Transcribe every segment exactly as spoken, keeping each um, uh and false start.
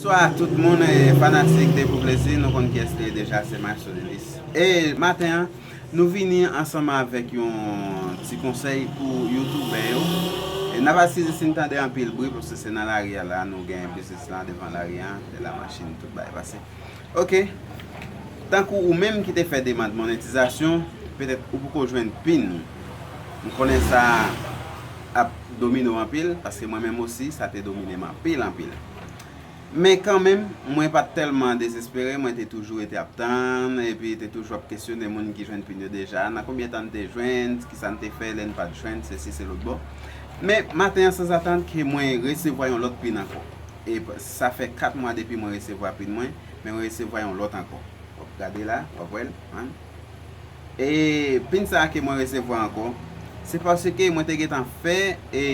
Bonswa tout moun, e, fanatik de Pou Plezi, nou konn kiyès li ye deja, se Maestro Denis. E maten an, nou vini ansanm avèk yon ti konsèy pou youtubè yo. E n ap eskize si n tande anpil bri, paske se nan lari a la, nou gen biznis lan devan lari a, e la machin, tout bagay pase. Ok. Tankou ou menm ki te fè demann monetizasyon, petèt ou poko jwenn pin ou. M konnen sa ap domine w anpil, paske mwen menm osi, sa te domine m anpil, anpil. Men kanmenm, mwen pa t tèlman dezespere, mwen te toujou rete ap tann, epi te toujou ap kesyone moun ki jwenn pin yo deja, nan konbyen tan n te jwenn, kisa n te fè lè n pa t jwenn, sesi, se lòt bò. Men maten an, sanzatann ke mwen resevwa yon lòt pin ankò. E p-, sa fè kat mwa depi mwen resevwa pin mwen, men mwen resevwa yon lòt ankò. W ap gade la, w ap wè l, man. E pin sa a ke mwen resevwa ankò, se paske mwen te gentan fè, e,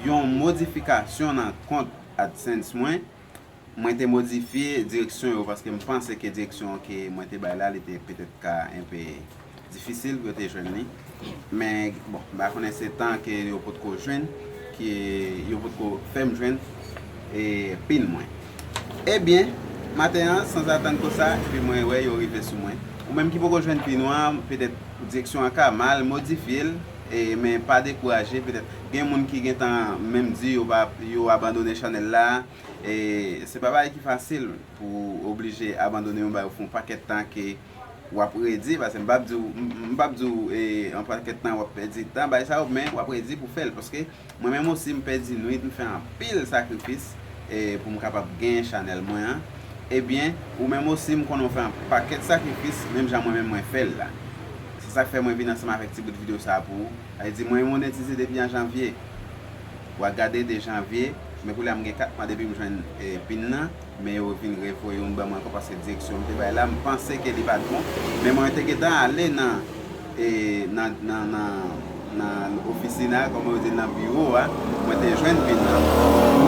yon modifikasyon nan kont AdSense mwen. Mwen te modifye direksyon yo, paske m panse ke direksyon ke mwen te bay la, li te petèt ka enpe difisil pou yo te jwenn li. Men, bon, m pa konnen se tan ke yo potko jwenn, ke yo potko fè m jwenn, e, pin mwen. Ebyen, maten an, sanzatann konsa, epi mwen wè yo rive sou mwen. Ou menm ki poko jwenn pin ou an, petèt direksyon an ka mal, modifye l, e, men pa dekouraje, petèt gen moun ki gentan menm di yo pa, yo abandone chanèl la, e, se pa bagay ki fasil pou w oblije abandone yon bagay ou fè yon pakèt tan ke w ap redi, paske m p ap di w, m, m p ap di w, e, yon pakèt tan w ap pèdi tan, bagay sa yo, men w ap redi pou w fè l, paske mwen menm osi, m pèdi nwit, m fè anpil sakrifis, e, pou m kapab genyen chanèl mwen an. Ebyen, ou menm osi, m konnen w fè yon pakèt sakrifis, menm jan mwen menm mwen fè l la. Se sa k fè mwen vin ansanm avèk ti bout videyo sa a pou ou. Sa vle di, mwen monetize depi an janvye. W a gade de janvye, men koulye a m gen kat mwa depi m jwenn, e, pin nan, men yo vin revoye youn ban mwen ankò paske direksyon m te bay la, m panse ke li pa t bon. Men mwen te gentan ale nan, e, nan, nan, nan, nan ofisin la, kòman yo di, nan biwo a, mwen te jwenn pin nan.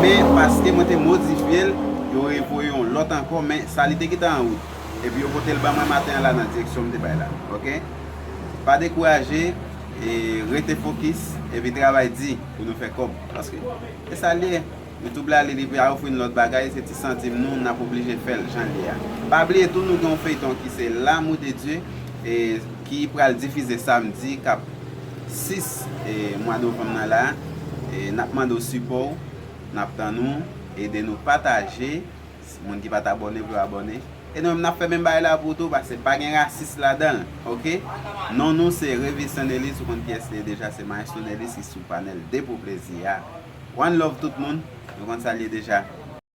Men paske mwen te modifye l, yo revoye yon lòt ankò, men sa li te gentan an wout. Epi yo pote l ban mwen maten an la nan direksyon m te bay la. Ok? Pa dekouraje, e rete fokis, epi travay di pou nou fè kòb. Paske e sa l ye. YouTube la, li, li pa ofri n lòt bagay, se ti santim nou, n ap oblije fè l jan l ye a. Pa bliye tou, nou gen yon feyton ki se L'amour de Dieu, e ki pral difize samdi, k ap sis, e mwa novanm nan la. E n ap mande w sipò w, n ap tann ou, ede nou pataje. Moun ki pa t abòne pou yo abòne. E nou menm n ap fè menm bagay la pou tou, paske pa gen rasis ladan l, ok? Non nou se Revis Nelly, ou konn kiyès li ye deja, se Maestro Nelly ki sou panèl de Pou Plezi a. One love tout moun, nou konn sa l ye deja.